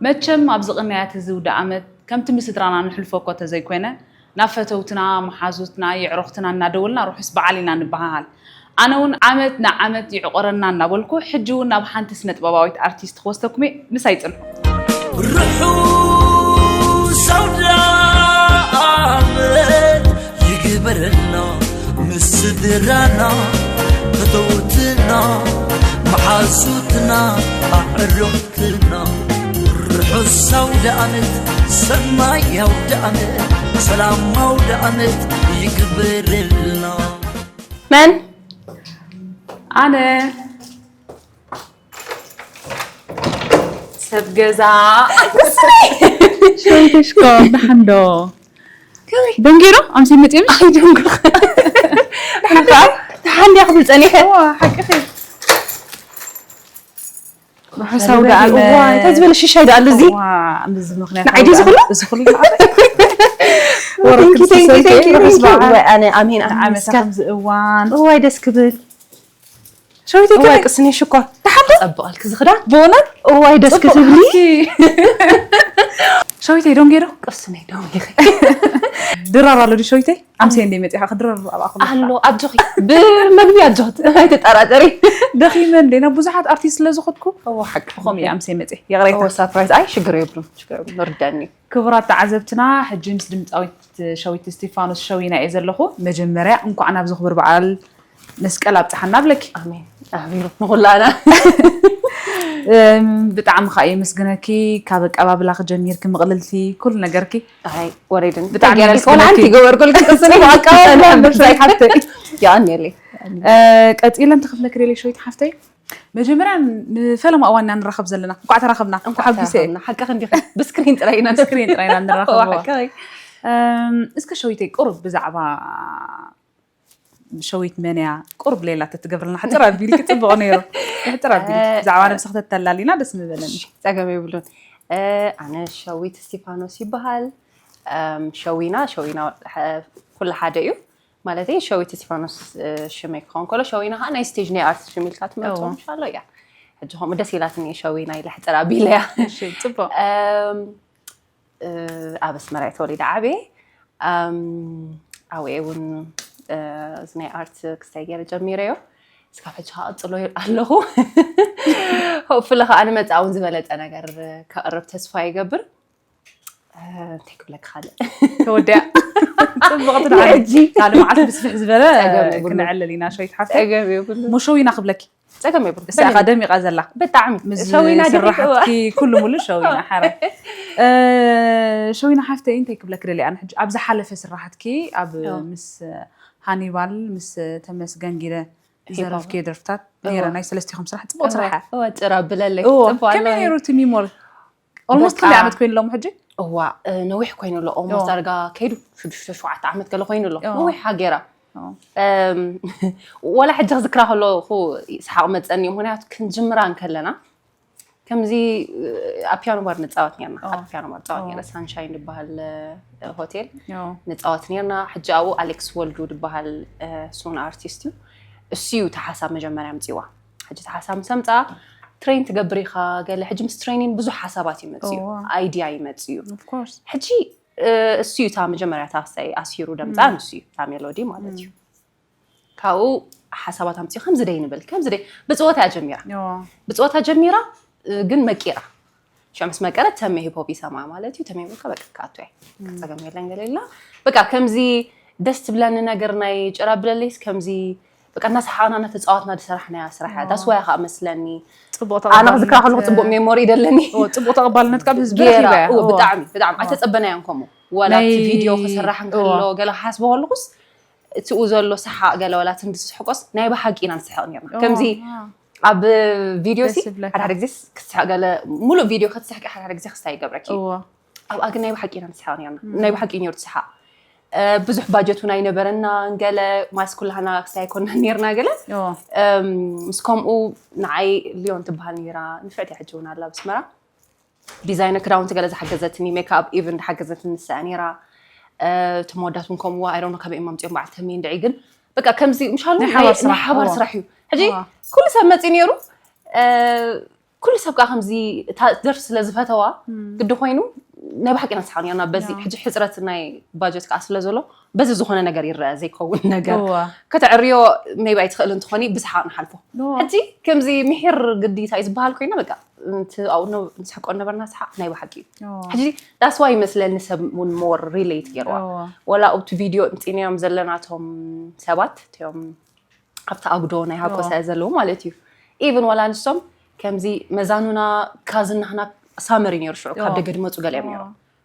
መቸም ኣብዚ ቅንያት እዚ ውደ ዓመት ከምቲ ምስ ስድራና ንሕልፎ እኮ ተዘይኮይነ ናብ ፈተውትና፣ መሓዙትና፣ የዕሩኽትና እናደወልና ርሑስ በዓል ኢና ንበሃሃል። ኣነ እውን ዓመት ንዓመት ይዕቆረና እናበልኩ ሕጂ እውን ናብ ሓንቲ ስነ ጥበባዊት ኣርቲስት ክወስደኩም እየ። ምሳይ ጽንሑ። ርሑስ ኣውደ ዓመት ይግበረልና ምስ ስድራና ፈተውትና መሓዙትና ኣዕሩኽትና ርሑስ ኣውደ ዓመት ሰናይ ኣውደ ዓመት ሰላም ኣውደ ዓመት ይግበረልና። መን? ኣነ ሰብ ገዛ ሸዊተይ ሽኮር ደሓን ዶ? ደንጊሮ ኣምሲ መፅኦም ኣይደንጉ ተሓንዲያ ክብል ፀኒሐ። ሓቅኺ። ርሑስ ኣውደ ዓመት። እዋ እንታይ ዝበለ ሽሻይ ደኣ ኣሎ እዚ? ዋ፣ ምስዚ ምኽንያት ንዓይ ድዩ ዝኽሎ? እዚ ኩሉ Thank you, thank you, thank you, thank you። ወይ ኣነ ኣሜን ኣሜን ዓመት እስካ ከምዚ እዋን እዋይ ደስ ክብል። ሸዊተይ እዋይ ከመይ ቅስኒ ሽኮር ተሓንዶ ጸብቕ ኣልኪ ዝኽዳን ብእውነት እዋይ ደስ ክትብሊ። ሸዊተይ ደንጊሮ ቅስኒ ደንጊኺ። ድራር ኣሎ ድዩ ሸዊተይ? ኣምሴ እንደ መፂኻ ክድረር ኣብኣ ከሎ ኣሎ ኣጆኺ ብመግቢ ኣጆት ኣይትጠራጠሪ። ደኺመ እንደ ናብ ብዙሓት ኣርቲስት ስለ ዝኾድኩ እዎ ሓቂ ብኸምኡ እየ ኣምሴ መፂ። ይቕሬታ። እዎ ሳፕራይዝ ኣይ ሽግር የብሉን ሽግር የብሉን ርዳኒ። ክቡራት ተዓዘብትና፣ ሕጂ ምስ ድምፃዊት ሸዊት እስቲፋኖስ ሸዊና እየ ዘለኹ። መጀመርያ እንኳዕ ናብዚ ክቡር በዓል መስቀል ኣብፀሓና ብለኪ። ኣሜን ኣሜን ንኹላና። እም፣ ብጣዕሚ ከዓ የመስግነኪ። ካብ ኣቀባብላ ክጀሚርኪ ምቕልልቲ ኩሉ ነገርኪ ኣይ ወሬድን ብጣዕሚ ተገርልክ ወላ ሓንቲ የመስግነኪ። ገበርኩልኪ ቅስኒ ኣቀባብላ ብሳይ ሓፍተይ። የቐንየለይ። እ፣ ቀፂለ እንተ ክብለኪ ደልየ ሸዊት ሓፍተይ፣ መጀመርያ ንፈለማ እዋን ኢና ንራኸብ ዘለና። እንኳዕ ተራኸብና። እንኳዕ ተሓጒሰ እየ። ተራኸብና ሓቂ ክንዲኺ ብስክሪን ጥራይ ኢና ብስክሪን ጥራይ ኢና ንራኸቦ። ሓቂ። እም፣ እስከ ሸዊተይ ቁሩብ ብዛዕባ ሸዊት መን እያ ቁሩብ ሌላ ተትገብርልና ሕፅር ኣቢልኪ ፅቡቕ ነይሩ። ሕፅር ኣቢልኪ ብዛዕባ ነብስኺ ተተላሊና ደስ ምበለኒ። ጸገም የብሉን። እ፣ ኣነ ሸዊት እስቲፋኖስ ይበሃል። እም፣ ሸዊና ሸዊና ሐ- ኩሉ ሓደ እዩ። ማለተይ ሸዊት እስቲፋኖስ እ፣ ሽመይ ክኸውን ከሎ ሸዊና ከዓ ናይ ስቴጅ ናይ ኣርቲስት ሽም ኢልካ ትመርጾ እዎ። ምሻሎ እያ። ሕጂ ከምኡ ደስ ኢላትኒ እየ ሸዊና ኢለ ሕፅር ኣቢለያ። እሺ፣ ፅቡቕ። እም፣ እ፣ ኣብ ኣስመራ እየ ተወሊደ ዓብየ። እም፣ ኣብየ እውን እ፣ እዚ ናይ ኣርት ክስታይ ገይረ ጀሚረዮ። እስካብ ሕጂ ከዓ ቀፅሎ ኣለኹ። ሆፕፉሊ ከዓ ንመፃ እውን ዝበለፀ ነገር ከቕርብ ተስፋ ይገብር። እ፣ እንታይ ክብለካ ካልእ? ተወዲኣ። ፅብቕቲ ደኣ ሕጂ። ካልእ መዓልቲ ብስፍሕ ዝበለ ጸገም የብሉን። ክነዕልል ኢና ሸዊት ሓፍተ። ጸገም የብሉ ሞ ሸዊና ክብለኪ ጸገም የብሉ እሳ ኢኻ ደሚቓ ዘላ። ብጣዕሚ ምስ ሸዊና ስራሓትኪ ኩሉ ሙሉ ሸዊና ሓረ። እ፣ ሸዊና ሓፍተይ እንታይ ክብለኪ ደልየ ኣነ ሕጂ ኣብ ዝሓለፈ ስራሓትኪ ኣብ እዎ። ምስ ሃኒባል ምስ ተመስገን ጊረ ሂባባ። ዘረፍኪ ደርፍታት ነይረ ናይ ሰለስቲኹም ስራሕ ጽቡቕ ስራሕ። እወ ጭራ ብለለይ እዎ ጽቡቕ ከመይ ኣለኒ። ነይሩ እቲ ሚሞሪ? ኦልሞስት በቃ። ክንደይ ዓመት ኮይኑ ኣሎ ሕጂ? እዋ እ፣ ነዊሕ ኮይኑ ኣሎ ኦልሞስት እዎ። ዳርጋ ከይዱ ሽዱሽተ ሸውዓተ ዓመት ገለ ኮይኑ ኣሎ እዎ። ነዊሕ ሃገራ እዎ። እም፣ ወላ ሕጂ ክዝክራ ከለኹ ሰሓቕ መፀኒ እዩ ምክንያቱ ክንጅምራ እንከለና ከምዚ እ፣ ኣብ ፒያኖ ባር ንፃወት ነርና እዎ። ኣብ ፒያኖ ባር ፃወት እዎ። ነረ ሳንሻይን ዝበሃል እ፣ ሆቴል እዎ። ንፃወት ነርና ሕጂ ኣብኡ ኣሌክስ ወልዱ ዝበሃል እ፣ ሱን ኣርቲስት እዩ እሱ እዩ እቲ ሓሳብ መጀመርያ ኣምፅዋ ሕጂ እቲ ሓሳብ ምስ ኣምፃ ትሬን ትገብር ኢኻ ገለ ሕጂ ምስ ትሬኒን ብዙሕ ሓሳባት ይመፅ እዩ እዎ። ኣይድያ ይመፅ እዩ Of course. ሕጂ እ፣ እሱ እዩ እታ መጀመርያ እታ ክስታይ ኣስሂሩ ደምፃ ንሱ እዩ እታ ሜሎዲ ማለት እዩ ካብኡ ሓሳባት ኣምፅኡ ከምዚ ደይ ንብል ከምዚ ደይ ብፅወታ እያ ጀሚራ እዎ። ብፅወታ ጀሚራ እ፣ ግን መቂራ ሽዑ ምስ መቀረት ተመ ሂፖፕ ይሰማ ማለት እዩ ተመ በቃ በቃ ክኣቱ እየ ጸገም የለን ገለ ኢልና በቃ ከምዚ ደስ ትብለኒ ነገር ናይ ጭራ ብለለይስ ከምዚ በቃ እናሰሓቅና እናተፃወትና ዝሰራሕናያ ስራሕ እያ ዳስዋያ ከዓ መስለኒ ጽቡቕ ኣነ ክዝክራ ተቐባልነት፣ ከለኹ ፅቡቅ ሜሞሪ ደለኒ እዎ፣ ጽቡቅ ተቐባልነት ካብ ህዝቢ ገይራ ረኺባ እያ። እዎ፣ እዎ። ብጣዕሚ ብጣዕሚ እዎ። ኣይተፀበናያን ከምኡ ዋላ እቲ ናይ- ቪድዮ ክስራሕ እንከሎ እዎ። ገለ ክሓስቦ ከለኩስ እቲኡ ዘሎ ሰሓቅ ገለ ዋላ እቲ እንድስሕቆስ ናይ ብሓቂ ኢና ንስሕቅ ነርና እዎ፣ ከምዚ እዎ። ኣብ ቪድዮ ደስ ሲ ይብለካ። ሓደ ሓደ ግዜ ክትስሕቅ ገለ ሙሉእ ቪድዮ ክትስሕቂ ሓደ ሓደ ግዜ ክስታይ ይገብረኪ እዎ። ኣብኣ ግን ናይ ብሓቂ ኢና ንስሕቅ ነርና ናይ ብሓቂ እዩ ነሩ እቲ ሰሓቅ እ፣ ብዙሕ ባጀት እውን ኣይነበረና ገለ ማስ ኩላህና ክስታይ ኣይኮንና ነርና ገለ እዎ። እም፣ ምስ ከምኡ ንዓይ ሊዮን ትበሃል ነራ ንፍዕቲ ሕጂ እውን ኣላ ብስመራ ዲዛይነ ክዳውንቲ ገለ ዝሓገዘትኒ ሜክኣፕ ኢቭን ዝሓገዘትኒ ንሳ እያ ነራ እቲ መወዳት እውን ከምኡ ኣይሮኖ ካበይ ማምፅኦም በዓል ተመይ እንድዒ ግን በቃ ከምዚ ምሻሉ ናይ ሓባር ናይ ስራሕ፣ ሓባር እዋ። ስራሕ እዩ ሕጂ እዋ። ኩሉ ሰብ መፂ ነሩ እ፣ ኩሉ ሰብ ከዓ ከምዚ እታ ደርፊ ስለ ዝፈተዋ ግዲ ኮይኑ ናይ ብሓቂ ኢና ሰሓቕና ነርና። በዚ ሕጂ ሕፅረት ናይ ባጀት ከዓ ስለ ዘሎ በዚ ዝኾነ ነገር ይረአ ዘይከውን ነገር እዋ ከተዕርዮ maybe ኣይትኽእልን ትኾኒ ብሰሓቕ ንሓልፎ። እዋ ሕጂ ከምዚ ምሒር ግዲታ እዩ ዝበሃል ኮይና በቃ እቲ ኣብኡ ነ- ንስሕቆ ነበርና ሰሓቕ ናይ ብሓቂ እዩ። እዋ ሕጂ that's why ይመስለኒ ሰብ እውን more relate ገይርዋ እዋ ወላ ኣብቲ ቪድዮ እምፂናዮም ዘለናቶም ሰባት እቲኦም ኣብቲ ኣጉዶ ናይ ሃኮሳ ዘለዉ ማለት እዩ። Even ወላ ንሶም ከምዚ መዛኑና ካዝናህና ሳመር እዩ ነይሩ ሽዑ ካብ እዋ ደገ ድመፁ ገሊኦም ነይሩ።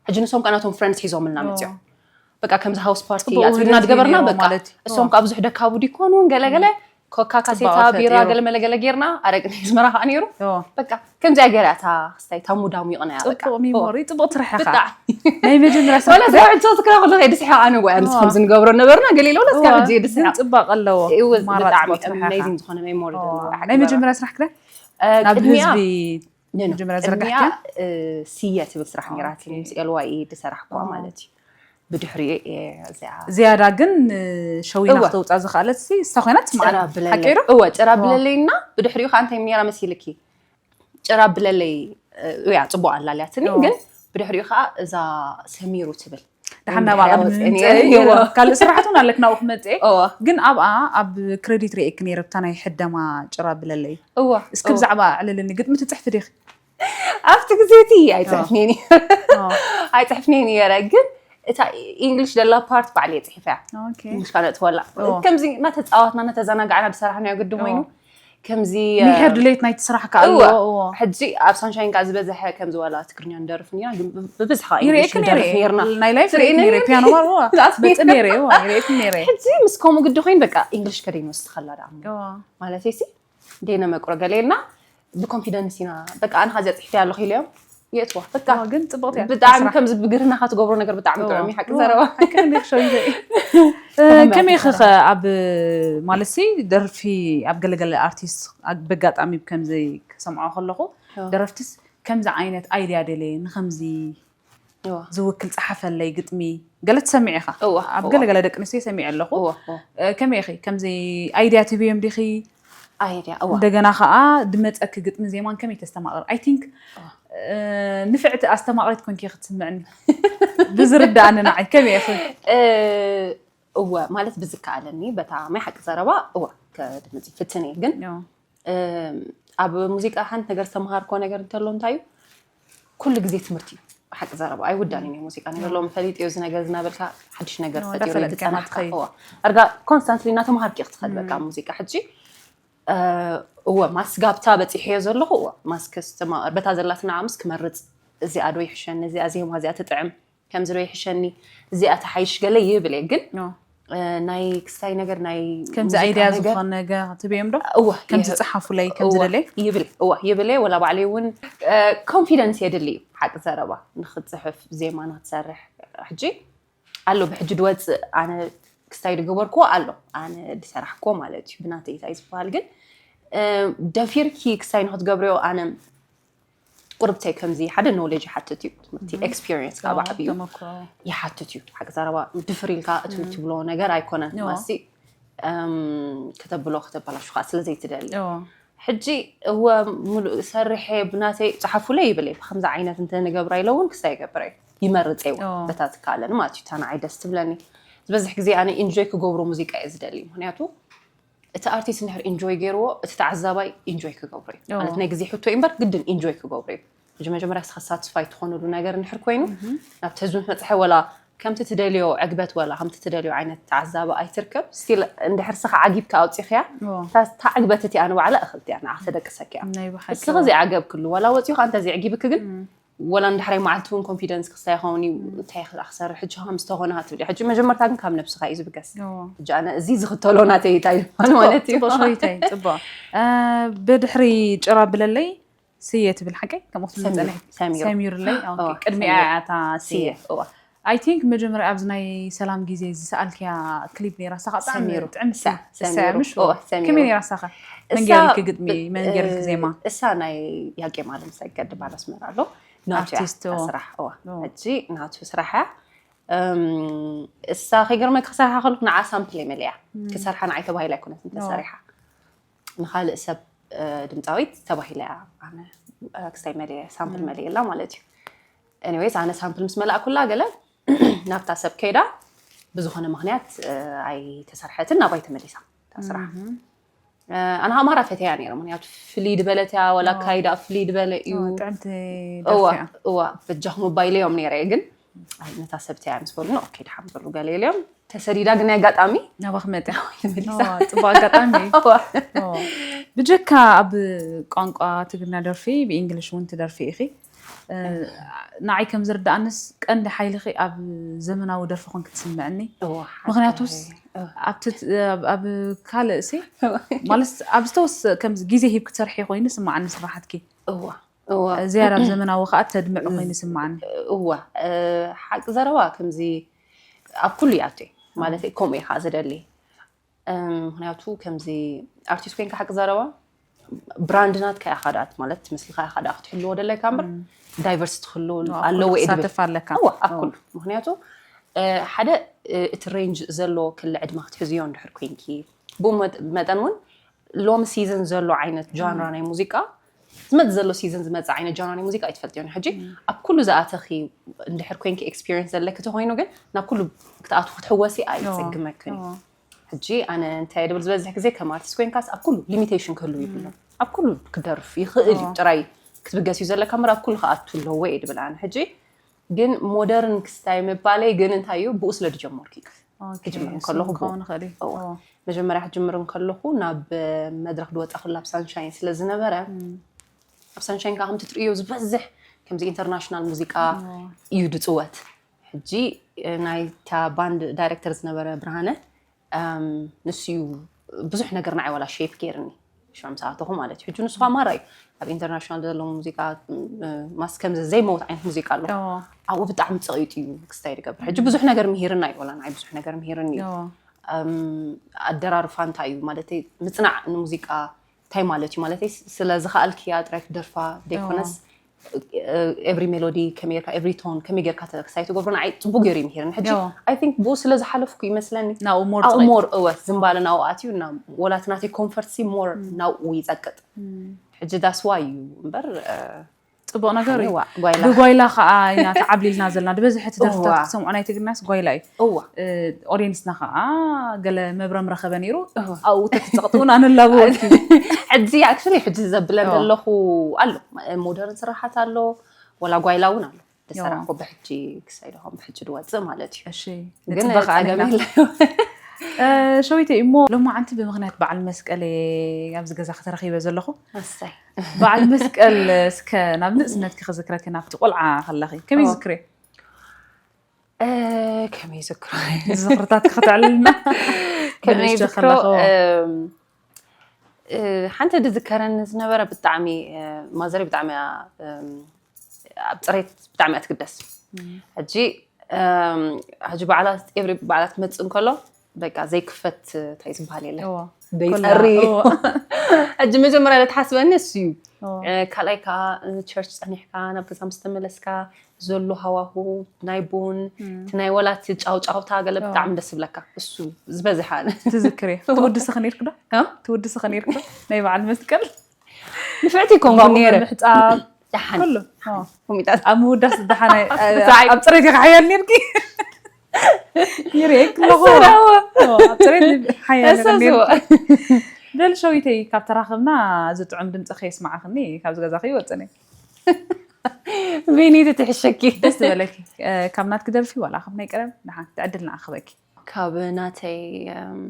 ሕጂ ንሶም ከናቶም friends ሒዞምልና መፅኦም በቃ ከምዚ house party ጽቡቕ ኣፅቢና ውህደት እዩ ድገበርና ነይሩ በቃ ማለት እዩ። እሶም ካብ ብዙሕ ደካቡ ዲኮኑ ገለገለ ኮካ ካሴታ ጽቡቕ ቢራ ፈጢሩ። ገለ መለገለ ጌርና ኣረቂ ናይ ኣስመራ ከዓ ነይሩ እዎ። በቃ ከምዚኣ ገይራ እታ ክስታይ እታ ሙዳሙ ይቕናያ በቃ ጽቡቕ ሚሞሪ ጽቡቕ ትርሕኻ ብጣዕሚ ናይ መጀመርያ ወላ ስራሕ ስራሕ እንተ ትክራ ከሎ ከይዲ ስሓቕ ኣነ ወያ ምስ እዎ። ከምዚ ንገብሮ ነበርና ገለ ኢሎ ወላ ስካ እዎ፣ ሕጂ የዲ ግን ስሓቕ ጽባቐ ኣለዎ ይውዝ ማራ ብጣዕሚ ጽቡቕ ትርሕኻ amazing ዝኾነ memory እዎ። ዘለዎ ናይ መጀመርያ ስራሕ ክደ እ፣ ናብ ቅድሚያ ህዝቢ ነ- ነ- መጀመርያ ቅድሚያ ዝረከብክያ እ፣ ስየ ትብል ስራሕ ነይራትኒ ኦኬ። ምስ ኤልዋይ ድሰራሕኩዋ ማለት እዩ ብድሕሪኡ እየ እዚኣ ዝያዳ ግን ሸዊና እወ። ክተውፃእ ዝኽኣለት ሲ እሳ ኮይና ትስማዕ ጭራ ብለለይ ሓቂሩ እወ ጭራ ብለለይ እና ብድሕሪኡ ከዓ እንታይ ነይራ መሲልኪ ጭራ ብለለይ እ፣ እያ ፅቡቅ ኣላልያትኒ እወ። ግን ብድሕሪኡ ከዓ እዛ ሰሚሩ ትብል ደሓን ናብ ብድሕሪኣ ዓቐብ ወፅአ ምምፅእ ነይረ። እወ። ካልእ ስራሕት እውን ኣለክ ናብኡ ክመፅእ እወ ግን ኣብኣ ኣብ ክሬዲት ርእየክ ነይረ ብታ ናይ ሕደማ ጭራ ብለለይ እወ እስኪ ብዛዕባ ዕልልኒ ግጥሚ ትፅሕፊ ዲኺ ኣብቲ ግዜ እቲ ኣይፅሕፍኔን እወ። ኣይፅሕፍኔን ነይረ ግን እታ ኢንግሊሽ ደላ ፓርት ባዕለየ ፅሒፈያ ኦኬ ኢንግሊሽ ካነጥፈላ እወ። ከምዚ እናተፃወትና እናተዘናጋዕና ዝሰራሕናዮ ግዲ ኮይኑ ከምዚ ምሕር ድሌት ናይቲ ስራሕ ከዓ ኣሎ እወ። እዎ ሕጂ ኣብ ሳንሻይን ከዓ ዝበዝሐ ከምዚ ዋላ ትግርኛ ንደርፍ ኒና ግን ብ- ብብዝሒ ከዓ ይርእየክ ኢንግሊሽ ንደርፍ ነይረ ነርና ናይ ላይፍ ትርእየኒ ርእየክ ነይረ ነይረ? ፒያኖ ባር እዎ ብጣዕሚ መጽ ነይረ እዎ ይርእየክ ነይረ ሕጂ ምስ ከምኡ ግዲ ኮይኑ በቃ ኢንግሊሽ ከደይ ንወስድ ከላ ደኣ እዎ ማለት ሲ ደይ ነመቅሮ ገለ ኢልና ብኮንፊደንስ ኢና በቃ ኣነ ኻዚኣ ፅሒፈያ ኣለኹ ኢለዮም የእትዋ በቃ እዎ፣ ግን ጽቡቕቲ እያ ብጣዕሚ ስራሕ። ከምዚ ብግርና ካትገብሮ ነገር ብጣዕሚ እዎ። ጥዑም እዩ ሓቂ እዎ፣ ዘረባ ሓቂ እንዲኽ ሸዊተይ ከመይ ከመይ ትሰርሕ? ኸ ኣብ ማለት ሲ ደርፊ ኣብ ገለገለ ኣርቲስት በጋጣሚ ከምዚ ክሰምዖ ከለኹ እዎ። ደረፍትስ ከምዚ ዓይነት ኣይድያ ደለ ንከምዚ እዎ። ዝውክል ፀሓፈለይ ግጥሚ ገለ ትሰምዕ ኢኻ እዎ፣ ኣብ እዎ። ገለገለ ደቂ ኣንስትዮ ይሰምዕ ኣለኹ እዎ፣ እዎ። እ፣ ከመይ ኢኺ ከምዚ ኣይድያ ትብዮም ዲኺ ኣይድያ እዋ እንደገና ከዓ ድመፀኪ ግጥሚ ዜማን ከመይ ተስተማቕር ኣይ ቲንክ ንፍዕቲ ኣስተማቕሪት ኮንኪ ክትስምዕኒ ብዝርዳእኒ ንዓይ ከመይ ኢኺ እ፣ እወ ማለት ብዝከኣለኒ በታ ማይ ሓቂ ዘረባ እወ ከድምፂ ፍትን እየ ግን ያው፣ እም፣ ኣብ ሙዚቃ ሓንቲ ነገር ዝተምሃርኮ ነገር እንተሎ እንታይ እዩ ኩሉ ግዜ ትምህርቲ እዩ ሓቂ ዘረባ ኣይውዳን እዩ ሙዚቃ ነገር ሎም ፈሊጥ እዩ እዚ ነገር ዝናበልካ ሓድሽ ነገር እወ፣ ፈጢሩ እዩ እንዳፈለጥካ ዝፀናሕካ ትኸይድ። እወ ኣርጋ ኮንስታንትሊ እናተምሃርክ እዩ ክትኸድ በቃ ሙዚቃ ሕጂ እ፣ እወ ማስክ ኣብታ በፂሐዮ ዘለኹ እወ ማስክ ስተማቐር በታ ዘላትና ኣምስ ክመርፅ እዚኣ ዶ ይሕሸኒ እዚኣ ዜማ እዚኣ ትጥዕም ከምዚ ዶ ይሕሸኒ እዚኣ ተሓይሽ ገለ ይብል እየ ግን ያው፣ እ፣ ናይ ክስታይ ነገር ናይ ከምዚ ሙዚቃ ኣይድያ ነገር ዝኾነ ነገር ትብዮም ዶ እወ ከምዚ ይህ- ፀሓፉለይ ከምዚ እወ፣ ደለይ ይብል እወ ይብል እየ ወላ ባዕለይ እውን ኮንፊደንስ የድሊ እዩ ሓቂ ዘረባ ንክፅሕፍ ዜማ ንክትሰርሕ ሕጂ ኣሎ ብሕጂ ድወፅእ ኣነ ክስታይ ድገበርክዎ ኣሎ ኣነ ድሰራሕክዎ ማለት እዩ ብናተይ እንታይ ዝበሃል ግን እ፣ ደፊርኪ ክስታይ ንክትገብርዮ ኣነ ቁርብተይ ከምዚ ሓደ ኖሌጅ ይሓትት እዩ ትምህርቲ ኤክስፒሪንስ ካብ ዓብዩ ተመክሮ ይሓትት እዩ ሓቂ ዘረባ ድፍር ኢልካ እቲ ትብሎ ነገር ኣይኮነን እዎ። ማሲ እም፣ ከተብሎ ከተበላሹ ከዓ ስለ ዘይትደሊ እዎ። ሕጂ እወ ሙሉእ ሰርሐ ብናተይ ፀሓፉለ ይብል እየ ብከምዚ ዓይነት እንተ ንገብራ ኢለ እውን ክስታይ ይገብረ እዩ ይመርፅ እየ እውን እዎ። በታ ትከኣለኒ ማለት እዩ እታ ንዓይ ደስ ትብለኒ ዝበዝሕ ግዜ ኣነ ኢንጆይ ክገብሮ ሙዚቃ እየ ዝደሊ ምክንያቱ እቲ ኣርቲስት እንድሕር ኢንጆይ ገይርዎ እቲ ተዓዛባይ ኢንጆይ ክገብሮ እዩ እዎ። ማለት ናይ ግዜ ሕቶ እዩ እምበር ግድን ኢንጆይ ክገብሮ እዩ ሕጂ መጀመርያ ስኻ ሳትስፋይ ትኾነሉ ነገር እንድሕር ኮይኑ ናብቲ ህዝቢ መፅሐ ወላ ከምቲ ትደልዮ ዕግበት ወላ ከምቲ ትደልዮ ዓይነት ተዓዛቢ ኣይትርከብ ስቲል እንድሕር ስኻ ዓጊብካ ኣውፂኽያ እዎ። እታ ዕግበት እቲኣ ንባዕላ እኽልቲ እያ ንዓ ተደቅሰክ እያ ናይ ብሓቂ እስኺ ከዘይዓገብክሉ ዋላ ወፂኹ እንተ ዘይዕጊብክ ግን ወላ እንድሕራይ መዓልቲ እውን ኮንፊደንስ ክሳይ ኸውን እዩ እንታይ ክኣ ክሰርሕ ሕጂ ከም ዝተኾነ ትብል ሕጂ መጀመርታ ግን ካብ ነብስኻ እዩ ዝብገስ እዎ። ሕጂ ኣነ እዚ ዝኽተሎ ናተይ እንታይ ይበሃል ማለት እዩ ፅቡቅ ሸዊተይ ፅቡቅ እ፣ ብድሕሪ ጭራ ብለለይ ስየ ትብል ሓቀይ ከምኡ ክትብል ሰሚሩ፣ ጸኒሐ ሰሚሩ። ቅድሚኣ እዋ፣ እያ እታ ስየ እዋ። ኣይ ቲንክ መጀመርያ ኣብዚ ናይ ሰላም ግዜ ዝሰኣልክያ ክሊፕ ነይራ ሳኻ ብጣዕሚ ሰሚሩ። ጥዕምቲ ሰ- ሰሚሩ። ሰሚሩ እዋ፣ ሰሚሩ። ከመይ ነይራ ሳኻ እሳ መንገርኪ ግጥሚ ብ- መንገርኪ እ- ዜማ እሳ ናይ ያቄ ማለም ሰገድ ባለስመራ ኣሎ ናቱ እያ ኣርቲስት፣ እዋ። ስራሕ እዋ እዋ። ሕጂ ናቱ ስራሕ እያ እም፣ እሳ ከይገርመ ክሰርሓ ከልኩ ንዓ ሳምፕል እየ መሊያ ክሰርሓ ንዓይ ተባሂላ ኣይኮነት እንተሰሪሓ ንካልእ ሰብ እ፣ ድምፃዊት ተባሂላ እያ ኣነ ክስታይ መለ ሳምፕል መለ የላ ማለት እዩ። Anyways ኣነ ሳምፕል ምስ መላእኩላ ገለ ናብታ ሰብ ከይዳ ብዝኾነ ምክንያት ኣይተሰርሐትን ናባይ ተመሊሳ ስራሕ። ኣነ ኣማራ ፈተያ ነይረ ምክንያቱ ፍልይ ድበለት እያ ወላ ካይዳ ፍልይ ድበለ እዩ። ጥዕምቲ እዋ እዋ በጃኹም ባይለዮም ነይረ ግን ነታ ሰብተያ ምስ በሉ ኦኬ ድሓን በሉ ገለ ኢለዮም ተሰዲዳ ግን ኣጋጣሚ ናባክ መጥያ ተመሊሳ ጽቡቅ ኣጋጣሚ። ብጀካ ኣብ ቋንቋ ትግርኛ ደርፊ ብእንግሊሽ እውን ትደርፊ ኢኺ። ንዓይ ከም ዝርዳኣንስ ቀንዲ ሓይልኺ ኣብ ዘመናዊ ደርፊ ኮን ክትስምዕኒ። ምክንያቱስ ኣብቲ ኣብ ካልእ ሲ ማለት ኣብ ዝተወሰ ከም ግዜ ሂብ ክትሰርሒ ኮይኑ ስማዓኒ ስራሓትኪ። እዋ እዋ ዝያዳ ኣብ ዘመናዊ ከዓ ተድምዕ ኮይኑ ስማዓኒ። እዋ ሓቂ ዘረባ ከምዚ ኣብ ኩሉ ይኣቱ ማለት ከምኡ ኢኻ ዝደሊ። ምክንያቱ ከምዚ ኣርቲስት ኮይንካ ሓቂ ዘረባ ብራንድ ናትካ ኢኻ ዳት ማለት ምስልካ ኢኻ ዳ ክትሕልዎ ደለካ እምበር ዳይቨርሲቲ ክህልዎ ኣለዎ እየ ድብል። ትሳተፍ ኣለካ። እዋ ኣብ ኩሉ ምክንያቱ ሓደ እቲ ሬንጅ ዘሎ ክሊ ዕድመ ክትሕዝዮ እንድሕር ኮይንኪ ብኡ መጠን እውን ሎሚ ሲዝን ዘሎ ዓይነት ጃንራ ናይ ሙዚቃ ዝመፅ ዘሎ ሲዝን ዝመፅ ዓይነት ጃንራ ናይ ሙዚቃ ኣይትፈልጥዮን ሕጂ ኣብ ኩሉ ዝኣተኺ እንድሕር ኮይንኪ ኤክስፒሪንስ ዘለኪ ተኮይኑ ግን ናብ ኩሉ ክትኣትዉ ክትሕወሲ ኣይፅግመክን እዩ። ሕጂ ኣነ እንታይ ድብል ዝበዝሕ ግዜ ከም ኣርቲስት ኮይንካስ ኣብ ኩሉ ሊሚቴሽን ክህሉ ይብሎ ኣብ ኩሉ ክደርፍ ይኽእል እዩ ጥራይ ክትብገስ እዩ ዘለካ ምር ኣብ ኩሉ ክኣቱ ኣለዎ እየ ድብል ኣነ ሕጂ ግን ሞደርን ክስታይ ምባለይ ግን እንታይ እዩ ብኡ ስለ ድጀመርኩ እዩ ክጅምር ከለኹ ብኡ መጀመርያ ክጅምር ከለኹ ናብ መድረክ ድወፃ ኩላ ኣብ ሳንሻይን ስለ ዝነበረ ኣብ ሳንሻይን ከዓ ከምቲ ትርእዮ ዝበዝሕ ከምዚ ኢንተርናሽናል ሙዚቃ እዩ ድፅወት ሕጂ ናይታ ባንድ ዳይሬክተር ዝነበረ ብርሃነ ንሱ እዩ ብዙሕ ነገር ንዓይ ዋላ ሼፕ ገይርኒ ሽዑ ምስ ኣተኹ ማለት እዩ ሕጂ ንሱ ከዓ ማራ እዩ ኣብ ኢንተርናሽናል ዘሎ ሙዚቃ ማስ ከምዚ ዘይመውት ዓይነት ሙዚቃ ኣሎ ኣብኡ ብጣዕሚ ፀቂጡ እዩ ክስታይ ዝገብር ሕጂ ብዙሕ ነገር ምሂርና እዩ ወላ ንዓይ ብዙሕ ነገር ምሂርኒ እዩ ኣደራርፋ እንታይ እዩ ማለት ምፅናዕ ንሙዚቃ እንታይ ማለት እዩ ማለት ስለ ዝኸኣልክያ ጥራይ ክደርፋ ዘይኮነስ ኤቭሪ ሜሎዲ ከመይ ጌርካ ኤቭሪ ቶን ከመይ ጌርካ ክሳይ ትገብሮ ንዓይ ፅቡቅ ገይሩ ይምሂርኒ ሕጂ ኣይ ቲንክ ብኡ ስለ ዝሓለፍኩ ይመስለኒ ናብኡ ሞር ኣብኡ ሞር እወ ዝምባለ ናብኡ ኣትዩ ወላቲ ናተይ ኮንፈርት ሲ ሞር ናብኡ ይፀቅጥ ሕጂ that's why እዩ እምበር ፅቡቅ ነገር እዩ። ጓይላ ብጓይላ ከዓ ኢና ተዓብሊልና ዘለና ድበዝሐ እቲ ደርፍታት እዋ። ክሰምዖ ናይ ትግርኛስ ጓይላ እዩ። እዋ ኦዲየንስና ከዓ ገለ መብረም ረኸበ ነይሩ ኣብኡ ተትፀቕጥውን ኣነላብወልኪ ሕጂ ኣክቹሊ ሕጂ ዘብለን ዘለኹ ኣሎ ሞደርን ስራሓት ኣሎ ወላ ጓይላ እውን ኣሎ ተሰራሕኮ ብሕጂ ክሳይ ደኾም ብሕጂ ድወፅእ ማለት እዩ እሺ ግን ንፅበ ከዓ ፀገም ንሕና የለዮ እ፣ ሸዊተይ እሞ ሎማዓንቲ ብምክንያት በዓል መስቀል እየ ኣብዚ ገዛ ከተረኺበ ዘለኹ ኣሳይ በዓል መስቀል እስከ ናብ ንእስነትኪ ክዝክረኪ ናብቲ ቆልዓ ከለኺ ከመይ ኦ። ዝክርዮ እ፣ ከመይ ዝክሮ ዝኽርታት ክተዕልልና ከመይ ንእሽቶ ዝክሮ ከለኹ። እም፣ እ፣ ሓንቲ ድዝከረኒ ዝነበረ ብጣዕሚ እ፣ ማዘሪ ብጣዕሚ እያ እም፣ ኣብ ፅሬት ብጣዕሚ እያ ትግደስ ሕጂ እም፣ ሕጂ በዓላት ኤቭሪ በዓላት ክመፅእ እንከሎ በቃ ዘይክፈት እንታይ ዝበሃል የለ እዎ። ደይፀሪ እዎ። ሕጂ መጀመርያ ለትሓስበኒ እሱ እዩ እዎ። እ፣ ካልኣይ ከዓ ቸርች ፀኒሕካ ናብ ገዛ ምስ ተመለስካ ዘሎ ሃዋሁ ናይ ቡን እቲ ናይ ወላት ጫውጫውታ ገለ ብጣዕሚ ደስ ይብለካ እሱ ዝበዝሓ ትዝክሪ ትውድስኺ ነይርክ ዶ እ? ትውድስኺ ነይርክ ዶ ናይ በዓል መስቀል ንፍዕቲ ይኮንኩ ነይረ ምሕፃብ ደሓን ኩሉ ኦ። ኮሚታት ኣብ ምውዳስ ደሓን ሳይ። ኣብ ፅሬት ኢኻ ሓያል ነርኪ ይሬክ ኣለኹ ሰራወ ኣብ ፅሬት ሓያል ተሳስቦ ነርኪ በል ሸዊተይ ካብ ተራኸብና እዚ ጥዑም ድምፂ ከየስማዕኽኒ ካብዚ ገዛ ከይወፅኒ ቢኒ ትትሕሸኪ ደስ ዝበለኪ እ፣ ካብ ናትኪ ደርፊ ዋላ ካብ ናይ ቀደም ደሓን ትዕድልና ኣኽበኪ ካብ ናተይ እም፣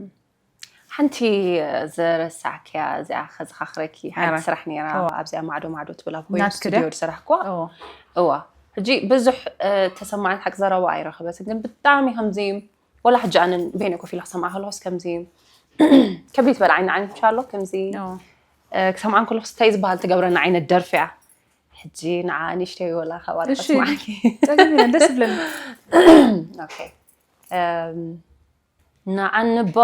ሓንቲ ዘረሳዕክያ እዚኣ ከዝኻኽረኪ ሓንቲ ኣረ። ስራሕ ነይራ እዋ። ኣብዚኣ ማዕዶ ማዕዶ ትብል ኣብ ኮይኑ ናትኪ ድያ? ስቱዲዮ ዝሰራሕኳ ኦ፣ እዋ ሕጂ ብዙሕ እ፣ ተሰማዕን ሓቂ ዘረባ ኣይረኸበትን ግን ብጣዕሚ ከምዚ ወላ ሕጂ ኣነ በይነ ኮፍ ኢላ ክሰምዓ ከለኹስ ከምዚ ከቢድ በል ዓይኒ ዓይኒ ኣሎ ከምዚ ኦ። እ፣ ክሰምዓን ከለኹስ እንታይ ዝበሃል ትገብረና ዓይነት ደርፊ እያ ሕጂ ንዓ ንእሽተይ ወላ ከባል እሺ ከስማዓኪ ጸገም የለን ደስ ይብለኒ ኦኬ እም፣ ንዓንባ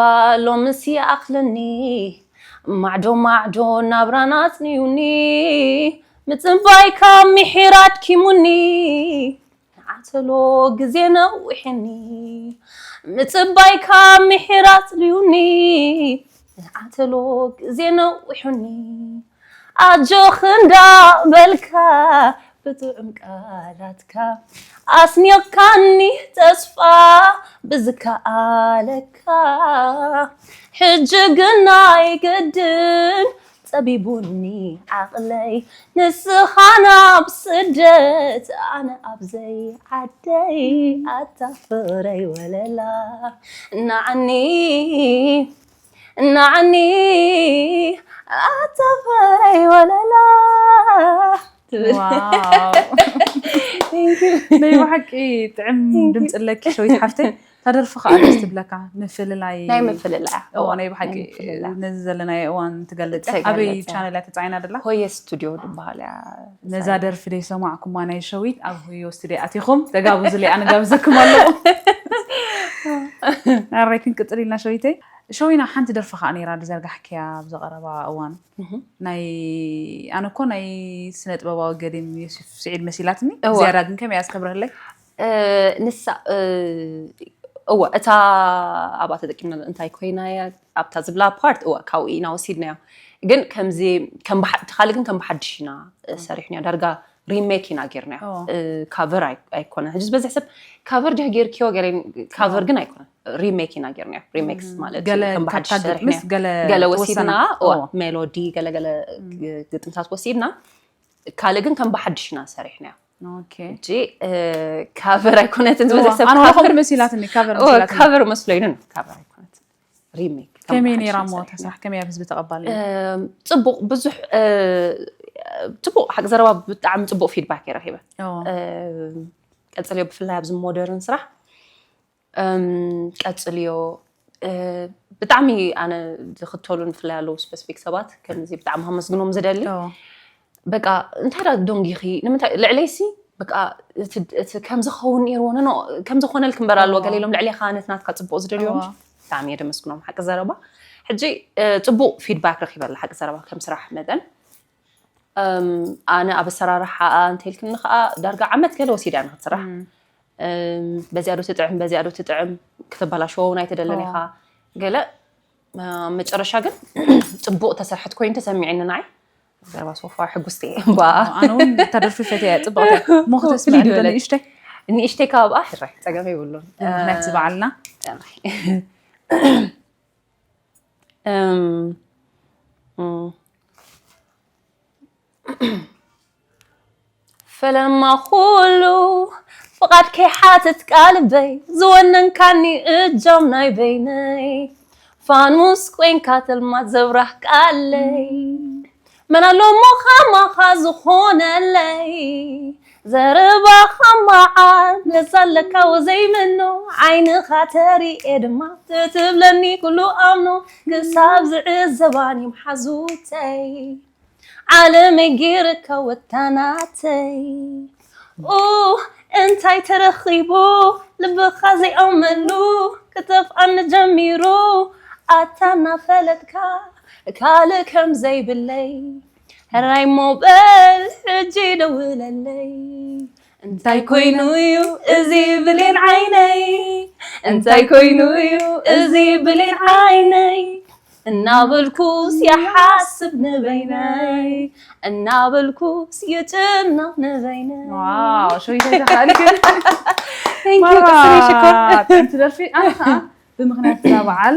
ሎምስ ይኣኽለኒ ማዕዶ ማዕዶ ናብራን ኣጽንዩኒ ምጽባይካ ምሒር ኣድኪሙኒ ንዓተሎ ግዜ ነዊሑኒ ምጽባይካ ምሒር ኣጽልዩኒ ንዓተሎ ግዜ ነዊሑኒ ኣጆኽ እንዳበልካ ብጥዑም ቃላትካ ኣስኒቕካኒ ተስፋ ብዝከኣለካ። ሕጂ ግን ኣይግድን ጸቢቡኒ ዓቕለይ፣ ንስኻ ናብ ስደት ኣነ ኣብ ዘይዓደይ። ኣታ ፍቕረይ ወለላ፣ ንዓኒ ንዓኒ ኣታ ፍቕረይ ወለላ ትብል። ዋው። Thank you። ናይ ብሓቂ ጥዕም ድምፂ ኣለኪ ሸዊት ሓፍተይ። ታደርፊ ከዓ ደስ ትብለካ። ምፍልላይ ናይ ምፍልላይ እያ። እዎ፣ ናይ ብሓቂ ናይ ምፍልላይ። ነዚ ዘለናዮ እዋን ትገልፅ። ትገልፅ። ኣበይ ቻነል እያ ተፃዒና ደላ? ሆየ ስቱዲዮ ዝበሃል እያ። ነዛ ደርፊ ደይ ሰማዕኩማ ናይ ሸዊት ኣብ ሆዮ ስቱዲዮ ኣቲኹም ተጋብዙ ሊኣ ንጋብዘኩም ኣለኹ። ኣራይ ክንቅፅል ኢልና ሸዊተይ። ሸዊና ሓንቲ ደርፊ ከዓ ነይራ ዝዘርጋሕክያ ኣብ ዝቐረባ እዋን። ናይ ኣነ እኮ ናይ ስነ ጥበባዊ ገዲም ዮሴፍ ስዒድ መሲላትኒ። እዋ። ዝያዳ ግን ከመይ ኣስከብረለይ? እ፣ ንሳ እ፣ እወ እታ ኣብኣ ተጠቂምና እንታይ ኮይና እያ ኣብታ ዝብላ ፓርት እወ ካብኡ ኢና ወሲድናዮ። ግን ከምዚ ከም ብሓ- እቲ ካልእ ግን ከም ብሓድሽ ኢና እ፣ ሰሪሕናዮ። ዳርጋ ሪሜክ ኢና ጌርናዮ። ኦ። እ፣ ካቨር ኣይ- ኣይኮነን። ሕጂ ዝበዝሕ ሰብ ካቨር ድሕ ጌርክዮ ገለ ካቨር ግን ኣይኮነን። ሪሜክ ኢና ጌርናዮ። ሪሜክስ ማለት ገለ ከም ብሓድሽ ካብታ ሰሪሕናዮ። ግጥምስ ገለ ገለ ተወሰነ። ወሲድና ኦ። ሜሎዲ ገለ ገለ ግ- ግጥምታት ወሲድና ካልእ ግን ከም ብሓድሽ ኢና ሰሪሕናዮ። ኦኬ። ሕጂ እ፣ ካቨር ኣይኮነትን ዝበለ ሰብ ኣነ ካቨር- ኸምቲ መሲላትኒ ካቨር ኦ፣ መሲላትኒ። ካቨር መስሎይኑ ካቨር ኣይኮነትን ሪሜክ ከም ከመይ ብሓድሽ ነይራ ኢና እሞ ሰሪሕናዮ። ተስራሕ ከመይ እያ ብህዝቢ ተቐባል? እም፣ ፅቡቕ ብዙሕ እ፣ ፅቡቕ ሓቂ ዘረባ ብጣዕሚ ፅቡቕ ፊድባክ ይረኺበ። ኦ። እም፣ ቀፅልዮ ብፍላይ ኣብዚ ሞደርን ስራሕ እም፣ ቀፅልዮ እ፣ ብጣዕሚ ኣነ ዝኽተሉን ብፍላይ ኣለዉ ስፔሲፊክ ሰባት ከምዚ ብጣዕሚ ከመስግኖም ዝደሊ ኦ። በቃ እንታይ ዳ ደንጊኺ ንምንታይ ልዕለይሲ በቃ እቲ እቲ ከም ዝኸውን ነይርዎ ነኖ ከም ዝኾነልክ እምበር ኣለዎ እዋ። ገለ ኢሎም ልዕሌኻ ነቲ ናትካ ፅቡቕ ዝደልዮም እዋ። ብጣዕሚ እየ ደመስግኖም ሓቂ ዘረባ። ሕጂ እ፣ ፅቡቕ ፊድባክ ረኺበላ ሓቂ ዘረባ ከም ስራሕ መጠን እም፣ ኣነ ኣብ ኣሰራርሓ እንተልክኒ ከዓ ዳርጋ ዓመት ገለ ወሲዳ ንክትስራሕ። እም፣ በዚኣ ዶ ትጥዕም በዚኣ ዶ ትጥዕም ክትበላሸዎ እውን ኣይትደልን እዋ። ኢኻ። ገለ እ፣ መጨረሻ ግን ፅቡቕ ተሰርሐት ኮይኑ ተሰሚዕኒ ንዓይ። ዘረባ ሶፋ ሕጉስቲ እየ እምባ ኣነ እውን እታ ደርፊ ፈትያ እያ ፅብቕቲ እያ። እሞ ክተስምዐኒ ዶ በለት። ንእሽተይ? ንእሽተይ ካብ ኣሕራይ ፀገም የብሉን። ምክንያት ዝበዓልና። እም፣ እም። ፈለማ ኩሉ ፍቓድ ከይሓትት ቃልበይ ዝወነንካኒ እጃም ናይ በይነይ ፋኑስ ኮይንካ ተልማት ዘብራህ ቃለይ መን ኣሎ እሞ ከማኻ ዝኾነለይ ዘረባኻ መዓር ነዛ ኣለካ ወዘይመኖ ዓይንኻ ተሪኤ ድማ ትትብለኒ ኩሉ ኣምኖ ክሳብ ዝዕዘባኒ መሓዙተይ ዓለመይ ጌርካ ወታናተይ ኡ እንታይ ተረኺቡ ልብኻ ዘይኣመሉ ክጠፍኣኒ ጀሚሩ ኣታ እናፈለጥካ ካልእ ከም ዘይብለይ ሕራይ ሞበል ሕጂ ደውለለይ እንታይ ኮይኑ እዩ እዚ ብሌን ዓይነይ እንታይ ኮይኑ እዩ እዚ ብሌን ዓይነይ እናበልኩስ ይሓስብ ንበይነይ እናበልኩስ ይጭነቕ ንበይነይ ዋው ሸዊተይ ተኻእልክን Thank you፣ ቅስሪ ሽኮር። ጥዕምቲ ደርፊ ኣነ ከዓ ብምክንያት እዛ በዓል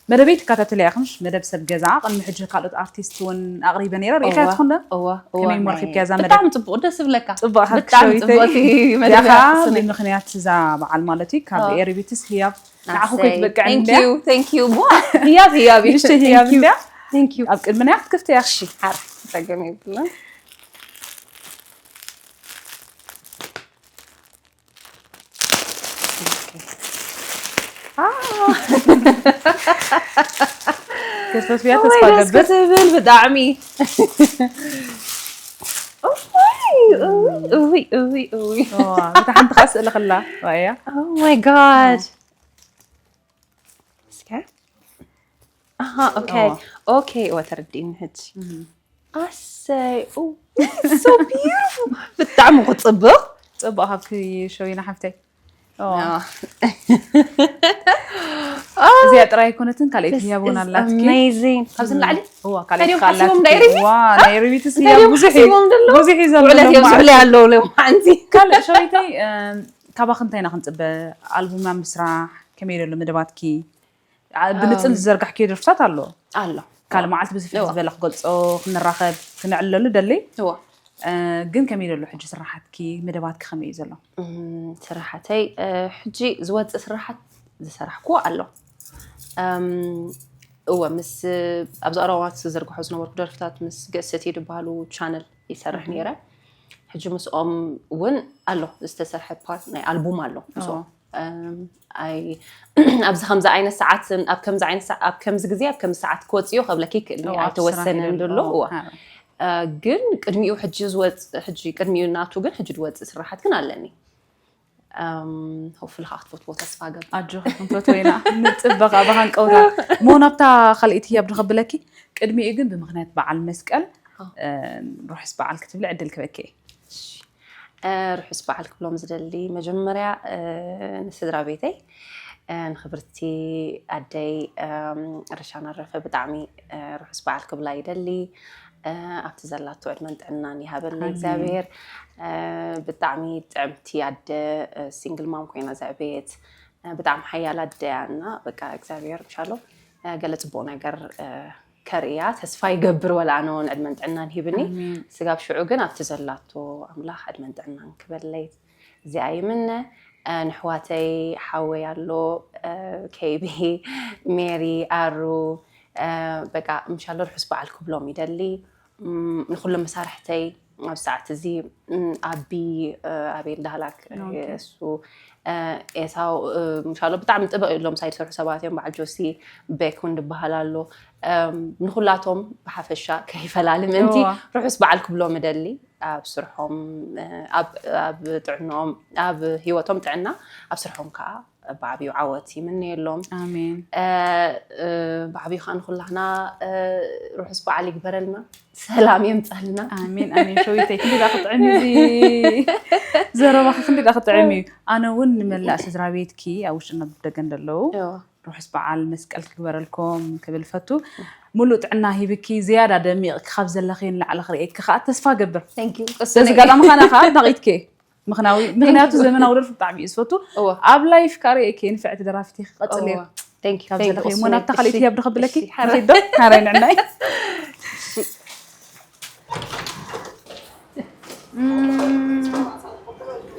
መደበይ ትከታተልያ ኢኽምሽ መደብ ሰብ ገዛ ቅድሚ ሕጂ ካልኦት ኣርቲስት እውን ኣቕሪበ ነይረ ርኢኻ እዋ፣ ትኹን ዶ እዋ፣ እዋ፣ ከመይ ናይ- ሞርኪብክያ እዛ መደብ ብጣዕሚ ፅቡቕ ደስ ዝብለካ ፅቡቕ ሓቂ ብጣዕሚ ሸዊተይ ፅቡቕቲ መደብ ያኻ እያ፣ ቅስነይ። ብምክንያት እዛ በዓል ማለት እዩ ካብ ኣዎ። ኤሪቢትስ ህያብ ንዓኹ ኣሰይ፣ ከይትበቅዐኒ thank እንድያ you፣ thank you። ዋ፣ ህያብ ህያብ እዩ። ንእሽተይ ህያብ Thank you፣ እንድያ thank you። ኣብ ቅድሚ ናይ ክትክፍቲ እያ እሺ፣ ሓር ጸገም የብሉን። ክትፈትፍያ ወይ ተስፋ ደስ ገብር ክትብል ብጣዕሚ። እውይ፣ እውይ፣ እውይ፣ እውይ፣ እውይ። ዋ፣ እታ ሓንቲ ከዓ ስእሊ ከላ እያ Oh my God። እስከ። ኣሃ፣ ኦኬ። እዋ። ኦኬ፣ እዋ፣ ተረዲእኒ ሕጂ። ኣሰይ፣ ኡ፣ so beautiful። ብጣዕሚ ክጽብቕ። ፅቡቅ ሃብቲ ሸዊና ሓፍተይ እዚኣ ጥራይ ኣይኮነትን፣ ካልኣይቲ ህያብ እውን ኣላትኪ። Amazing። ካብዚ ንላዕሊ እዋ፣ ካልኣይቲ እንታዲኦም ከኣ ኣላትኪ። ሓሲቦም ዳይሪ? እዋ፣ ናይ ሪቢትስ ህያብ ብዙሕ እዩ። ሓሲቦም ዘለዉ? ብዙሕ እዩ ዘሎ ውዕለት እዮም ማለት ዝብሉ ኣለዉ ሎም ሓንቲ። ካልእ ሸዊተይ፣ እም፣ ካባኺ እንታይ ኢና ክንጽበ? ኣልቡም ኣብ ምስራሕ ከመይ ዘሎ መደባትኪ? ኣ፣ ብንጽል ዝዘርጋሕክዮ ደርፍታት ኣሎ። ኣሎ። ካልእ መዓልቲ ብዝፍሕ እዋ። ዝበለ ክገልጾ፣ ክንራኸብ፣ ክንዕለሉ ደሊ። እዋ። እ፣ ግን ከመይ ዘሎ ሕጂ ስራሓትኪ፣ መደባትኪ ከመይ እዩ ዘሎ? እም፣ ስራሓተይ፣ እ፣ ሕጂ ዝወጽእ ስራሓት ዝሰራሕኩዎ ኣሎ። እም፣ እወ፣ ምስ፣ ኣብዚ ቀረባ እዋን ዝዘርግሖ ዝነበርኩ ደርፍታት ምስ ገእሰት ድበሃሉ ቻነል ይሰርሕ ነይረ። ሕጂ ምስኦም እውን ኣሎ ዝተሰርሐ ፓርት ናይ ኣልቡም ኣሎ ምስኦም። እም፣ ኣይ፣ ኣብዚ ከምዚ ዓይነት ሰዓት፣ ኣብ ከምዚ ዓይነት ሰዓ-፣ ኣብ ከምዚ ግዜ፣ ኣብ ከምዚ ሰዓት ክወጽእዮ ከብለኪ ይክእል፣ እዋ፣ ኣብቲ ስራሕ ኣይተወሰነን ይደሎ። ደሎ። እዋ። ሃ። እ፣ ግን ቅድሚኡ ሕጂ ዝወጽ-፣ ሕጂ ቅድሚኡ ናቱ ግን ሕጂ ዝወጽእ ስራሓት ግን ኣለኒ። እም፣ ሆፍሊ ከዓ ክትፈትዎ ተስፋ ገብር። ኣጆኺ ክንፈትዎ ኢና። ንጽበ ከዓ ብሃንቀውታ። እሞ ናብታ ካልኣይቲ ህያብ ዶ ከብለኪ? ቅድሚኡ ግን ብምኽንያት በዓል መስቀል፣ እ፣ ርሑስ በዓል ክትብሊ ዕድል ክበኪ። እሺ። እ፣ ርሑስ በዓል ክብሎም ዝደሊ መጀመርያ፣ እ፣ ንስድራ ቤተይ፣ እ፣ ንኽብርቲ ኣደይ፣ እም፣ ርሻን ኣረፈ ብጣዕሚ፣ እ፣ ርሑስ በዓል ክብላ ይደሊ። እ፣ ኣብቲ ዘላቶ ዕድመን ጥዕናን ይሃበለይ ኣሜን። እግዚኣብሔር። እ፣ ብጣዕሚ ጥዕምቲ ኣደ፣ እ፣ ሲንግል ማም ኮይና ዘዕበየት፣ እ፣ ብጣዕሚ ሓያል ኣደ እያ እና በቃ እግዚኣብሔር ምሻሎ፣ እ፣ ገለ ጽቡቕ ነገር፣ እ፣ ከርእያ ተስፋ ይገብር። ወላ ኣነ እውን ዕድመን ጥዕናን ሂብኒ። ኣሜን። ስጋብ ሽዑ ግን ኣብቲ ዘላቶ ኣምላኽ ዕድመን ጥዕናን ክበለይ እዚኣ ይምነ። እ፣ ንሕዋተይ ሓወይ ኣሎ፣ እ፣ ኬቢ፣ ሜሪ፣ ኣሩ፣ እ፣ በቃ ምሻሎ ርሑስ በዓል ክብሎም ይደሊ። እም፣ ንኩሎም መሳርሕተይ ኣብ ሰዓት እዚ፣ እም፣ ኣቢ፣ እ፣ ኣቤል ዳህላክ፣ እ፣ ኦኬ። እሱ፣ እ፣ ኤሳው፣ እ፣ ምሻሎ ብጣዕሚ ጥብቕ ኢሎም ሳይ ዝሰርሑ ሰባት እዮም። በዓል ጆሲ ቤክ እውን ዝበሃል ኣሎ። እም፣ ንኩላቶም ብሓፈሻ ከይፈላሊ ምእንቲ እዋ። ርሑስ በዓል ክብሎም እደሊ። ኣብ ስርሖም፣ እ፣ ኣብ፣ ኣብ ጥዕኖም፣ ኣብ ህይወቶም ጥዕና፣ ኣብ ስርሖም ከዓ ብዓብዩ ዓወት ይምነየሎም። ኣሜን። እ፣ እ፣ ብዓብዩ ከዓ ንኩላህና፣ እ፣ ርሑስ በዓል ይግበረልና፣ ሰላም የምፀልና። ኣሜን፣ ኣሜን። ሸዊተይ፣ ክንደይ ደኣ ክጥዕም እዩ እዚ ዘረባኺ፣ ክንደይ ደኣ ክጥዕም እዩ። ኣነ እውን ንመላእ ስድራ ቤትኪ ኣብ ውሽጥን ኣብ ደገን ዘለዉ እዋ። ርሑስ በዓል መስቀል ክግበረልኩም ክብል ፈቱ። ሙሉእ ጥዕና ሂብኪ፣ ዝያዳ ደሚቕኪ ካብ ዘለኺ ንላዕሊ ክርእየኪ ከዓ ተስፋ ገብር። Thank you። በዚ ኣጋጣሚ ኸዓ ከዓ ኣድናቒትኪ። ምኽናዊ-፣ ምኽንያቱ ዘመናዊ ደርፊ ብጣዕሚ እዩ ዝፈቱ። እወ። ኣብ ላይፍ ከዓ ርእየኪ ንፍዕቲ ደራፊት ኢኺ፣ ቀጽልዮ። እወ። Thank you፣ ካብ thank you፣ ዘለኺ እሞ ናብታ ካልኣይቲ ህያብ ዶ ከብለኪ? እሺ፣ ሓራይ። ንኺድ ዶ? ሓራይ ንዕናይ። እም፣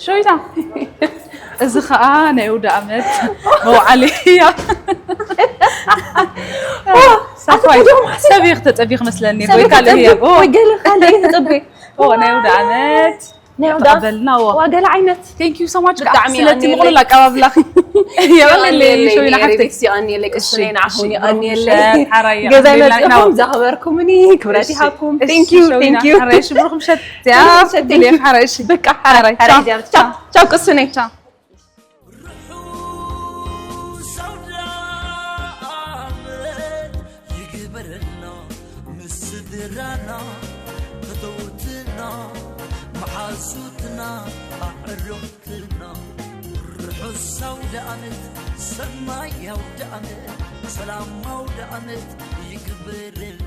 ሸዊታ፣ እዚ ኸኣ ናይ ኣውደ ኣመት መውዓሊ ህያብ። ሳፋይ፣ ሰብ ኢኺ ተጸቢኺ መስለኒ፣ ወይ ካልእ ህያብ። ወይ ገለ ካልእ እየ ተጸብየ። ኦ፣ ናይ ኣውደ ኣመት። ናይ ኣውደ ኣመት። ተቐበልና፣ ኦ። ዋ፣ ገለ ዓይነት። Thank you so much ብጣዕሚ ስለቲ የቐንየለይ። ምቕሉል ኣቀባብላኺ። የቐንየለይ፣ የቐንየለይ፣ ሸዊና ሓፍተይ። ኔሪክስ የቐንየለይ፣ ቅስነይ ንዓኹም የቐንየለይ። ገዛይ መጺኹም ዘኽበርኩምኒ ክብረት ይሃብኩም። Thank you፣ thank you። ሓራይ፣ እሺ፣ ብሩኽ ምሸት። እዚኣ ብሩኽ ምሸት፣ thank you። ሓራይ፣ እሺ። በቃ፣ ሓራይ፣ ሓራይ፣ ቻው። ቻው፣ ቻው፣ ቅስነይ። ቻው። ርሑስ ኣውደ ዓመት ይግበረልና፣ ምስ ስድራና፣ ፈተውትና፣ መሓዙትና፣ ኣዕሩኽትና። ርሑስ ኣውደ ዓመት፣ ሰናይ ኣውደ ዓመት፣ ሰላም ኣውደ ዓመት ይግበረልና።